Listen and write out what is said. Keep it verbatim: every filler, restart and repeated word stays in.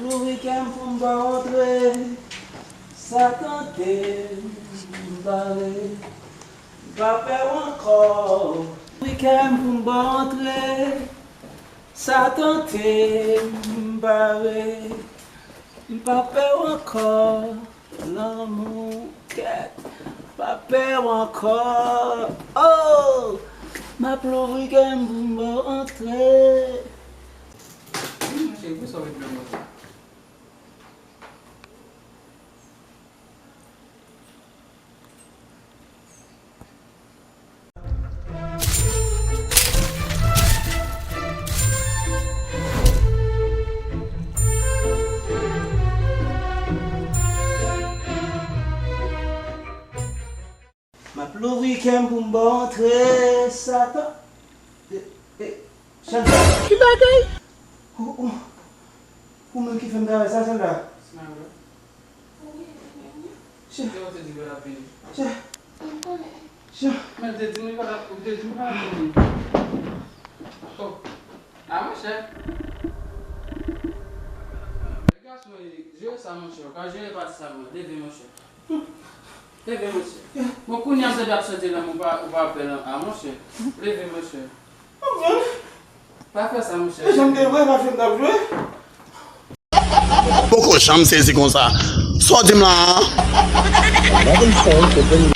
Louvri kè m pou m ba w antre. Sa tante m bare. M pa pè w ankò. Louvri kè m pou m ba w antre. Sa tante m bare. M pa pè w ankò. Lanmou kèt. M pa pè w ankò. Oh! M ap louvri kè m pou m ba w antre. Wi, monchè, pou sa w ret nan moto? M ap louvri kè m pou m ba w antre, Satan. E, e, Chandra. Ki bagay? Ou, ou, ou menm ki fè m travay sa, Chandra? Chan. Chan. Chan. Men te di m li pa t ap, ou te di m pa t ap vini. Oh. A, monchè. Lè gason e jere sa, monchè. Ou ka jere pati sa, mwen. Leve, monchè. Leve, monchè. Bon, kounye a, m tande ap chante la, men ou pa, ou pa bèl, a, monchè. Leve, monchè. Pa fè sa, monchè. E jan m te vre, pa fè m t ap jwe. Poko janm sezi konsa. Sa w di m la a?